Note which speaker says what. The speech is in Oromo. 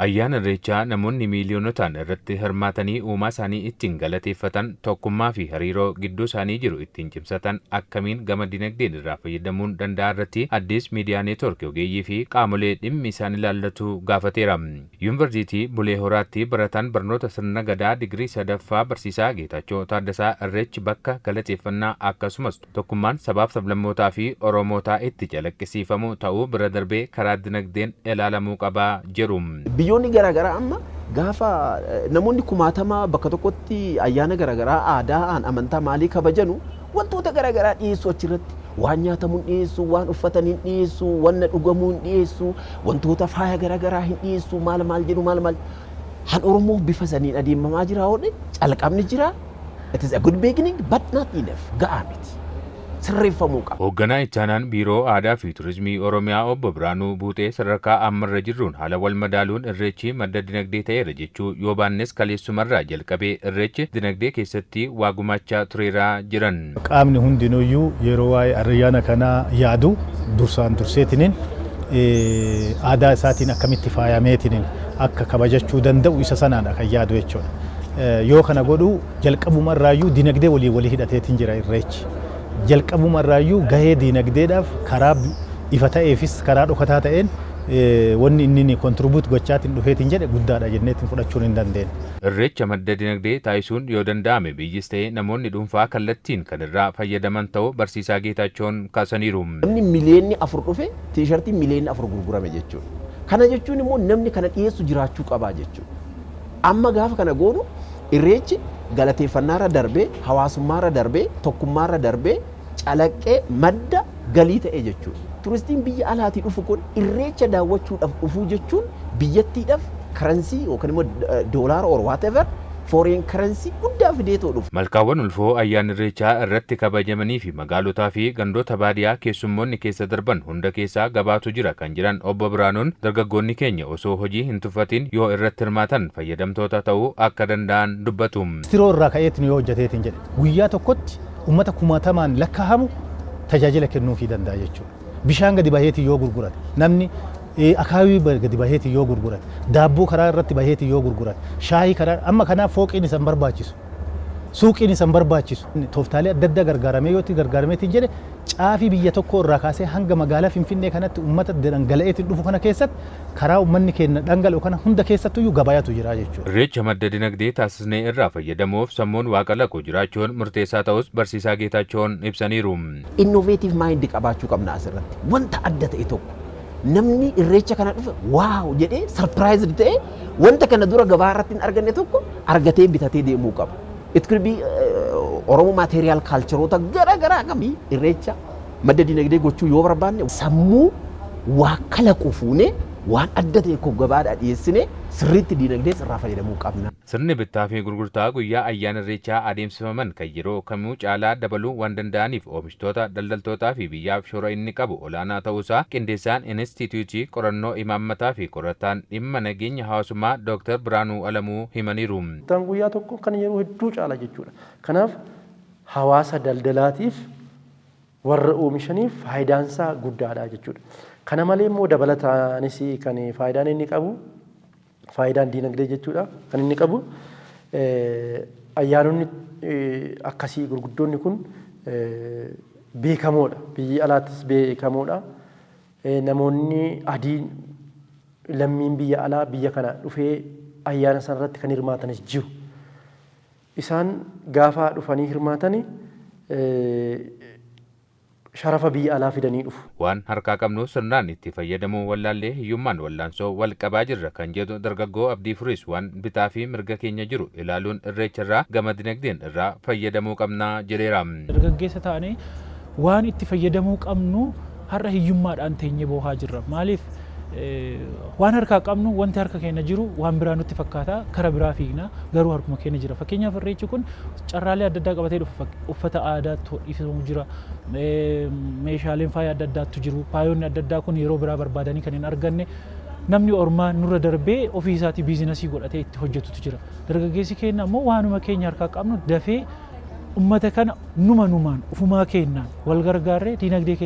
Speaker 1: Ayyaana Irreechaa namoonni miiliyoonotaan irratti hirmaatanii uumaa isaanii ittiin galateeffatan, tokkummaa fi hariiroo gidduu isaanii jiru ittiin cimsatan akkamiin gama dinagdeen irraa fayyadamuun danda'a irratti Addis Miidiyaa Neetwoork ogeeyyii fi qaamolee dhimmi isaan ilaallatu gaafateera. Yuunivarsiitii Bulee Horaatti barataan barnoota sirna gadaa digirii sadaffaa barsiisaa Geetaachoo Taaddasaa Irreechi bakka galateeffannaa akkasumas tokkummaan sabaaf sablammootaa fi Oromootaa itti calaqqisiifamu ta'uu bira darbee karaa dinagdeen ilaalamuu qabaa jedhu.
Speaker 2: Biyyoonni garaagaraa amma gaafa namoonni kumaatama bakka tokkotti ayyaana garaagaraa, aadaa, amantaa maalii kabajanu, wantoota garaagaraa dhiyeessu. Achirratti waan nyaatamu hin dhiyeessu, waan uffatan hin dhiyeessu, wanna dhugamuu hin dhiyeessu, wantoota faaya garaagaraa hin dhiyeessu, maal maal jedhu, maal maal. Han Oromoo bifa saniin adeemamaa jira hodhe calqabni jira. It is a good beginning but not enough. Ga'aa miti. Sirreeffamuu qaba.
Speaker 1: Hoogganaa ittaanaan Biiroo Aadaa fi Turizimii Oromiyaa Obbo Biraanuu Buutee sadarkaa ammarra jirruun haala wal madaaluun Irreechi madda dinagdee ta'eera jechuu yoo baannes, kaleessumarraa jalqabee Irreechi dinagdee keessatti waa gumaachaa tureeraa jiran.
Speaker 3: Qaamni hundinuyyuu yeroo waa'ee ayyaana kanaa yaadu dursaan durseetiniin aadaa isaatiin akkamitti faayameetiniin akka kabajachuu danda'u isa sanaadha kan yaadu jechuudha. Yoo kana godhu jalqabumarraayyuu dinagdee walii walii hidhateetiin jira Irreechi. Jalqabumarraayyuu gahee dinagdeedhaaf karaa ifa ta'eefis karaa dhokataa ta'een wanni inni contribute gochaatiin dhufeetiin jedhe guddaadha jenneetiin fudhachuun hin dandeenye.
Speaker 1: Irreecha madda dinagdee taasisuun yoo danda'ame biyyis ta'ee namoonni dhuunfaa kallattiin kan irraa fayyadaman ta'uu barsiisaa Geetaachoon kaasaniiru.
Speaker 2: Namni 4 miliyoonni dhufe, T-shirtii 4 miliyoonni gurgurame jechuudha. Kana jechuun immoo namni kana dhiyeessu jiraachuu qabaa jechuudha. Amma gaafa kana goonu Irreechi galateeffannaarra darbee, hawaasummaarra darbee, tokkummaarra darbee, calaqqee madda galii ta'e jechuudha. Turistiin biyya alaatii dhufu kun Irreecha daawwachuudhaaf dhufuu jechuun biyyattiidhaaf currency yookaan immoo doolaara or whatever foreign currency guddaa fideetoo dhufu.
Speaker 1: Malkaawwan ulfoo ayyaanni Irreechaa irratti kabajamanii fi magaalotaa fi gandoota baadiyyaa keessummoonni keessa darban hunda keessaa gabaatu jira kan jiran Obbo Biraanuun, dargaggoonni keenya osoo hojii hin tuffatin yoo irratti hirmaatan fayyadamtoota ta'uu akka danda'an dubbatu.
Speaker 3: Istiroo irraa ka'eetiin yoo hojjeteetiin jedhe guyyaa tokkotti uummata kumaatamaan lakkaa'amu tajaajila kennuufii danda'a jechuudha. Bishaan gadi baheetiin yoo gurgurate, namni akaawii gadi baheetiin yoo gurgurate, daabboo karaa irratti baheetiin yoo gurgurate, shaayii karaa, amma kanaaf fooqiin isa hin barbaachisu. Suuqiin isa hin barbaachisu. Tooftaalee adda addaa gargaaramee yoo itti gargaarameetiin jedhe caafii biyya tokko irraa kaasee hanga magaalaa Finfinnee kanatti uummata dhangala'eetiin dhufu kana keessatti karaa uummanni keenya dhangala'u kana hunda keessattuyyuu gabaayatu jira jechuudha.
Speaker 1: Irreecha madda dinagdee taasisnee irraa fayyadamuuf sammuun waa kalaqu jiraachuun murteessaa ta'us barsiisaa Geetaachoon ibsaniiru.
Speaker 2: Innovative mind qabaachuu qabna asirratti. Wanta adda ta'e tokko namni Irreecha kana dhufe wow jedhee surprised ta'e, wanta kana dura gabaa irratti hin arganne tokko argatee bitatee deemuu qaba. It could be Oromo material cultureoota gara garaa kamii. Irreecha madda dinagdee gochuu yoo barbaanne sammuu waa kalaqu fuunee, waan adda ta'e tokko gabaadhaa dhiyeessine, sirriitti dinagdee irraa fayyadamuu qabna.
Speaker 1: Sirni bittaa fi gurgurtaa guyyaa ayyaana Irreechaa adeemsifaman kan yeroo kamuu caalaa dabaluu waan danda'aniif oomishtoota, daldaltootaa fi biyyaaf shoora inni qabu olaanaa ta'uusaa qindeessaan Inistituutii Qorannoo Imaammataa fi qorataan dhimma nageenya hawaasummaa Dr. Biraanuu Alamuu himaniiru.
Speaker 4: Bittaan guyyaa tokko kan yeroo hedduu caala jechuudha. Kanaaf hawaasa daldalaatiif, warra oomishaniif faayidaansaa guddaadha jechuudha. Kana malee immoo dabalataanis kan faayidaan inni qabu, faayidaan diinagdee jechuudha kan inni qabu, ayyaanonni akkasii gurguddoonni kun beekamoodha. Biyyi alaattis beekamoodha. Namoonni adiin lammiin biyya alaa biyya kana dhufee ayyaana sana irratti kan hirmaatanis jiru. Isaan gaafa dhufanii hirmaatani sharafa biyya alaa fidanii dhufu.
Speaker 1: Waan harkaa qabnu sirnaan itti fayyadamuu wallaallee hiyyummaan wallaansoo wal qabaa jirra kan jedhu dargaggoo Abdii Furiis, waan bitaa fi mirga keenya jiru ilaaluun Irreecha irraa gama dinagdeen irraa fayyadamuu qabnaa jedheera.
Speaker 5: Dargaggeessa taanee waan itti fayyadamuu qabnu har'a hiyyummaadhaan teenyee boohaa jirra. Maaliif? Waan harkaa qabnu, wanti harka keenya jiru waan biraa nutti fakkaata, kara biraa fiigna, garuu harkuma keenya jira. Fakkeenyaaf, Irreechi kun carraalee adda addaa qabatee dhufa. Uffata aadaatu hodhisifamu jira. Meeshaaleen faaya adda addaatu jiru. Faayonni adda addaa kun yeroo biraa barbaadanii kan hin arganne, namni ormaa nurra darbee ofii isaatii businessii godhatee itti hojjetutu jira. Dargaggeessi keenya immoo waanuma keenya harkaa qabnu dafee ummata kana numa numaan ufumaa keenyaan wal gargaarree dinagdee keessa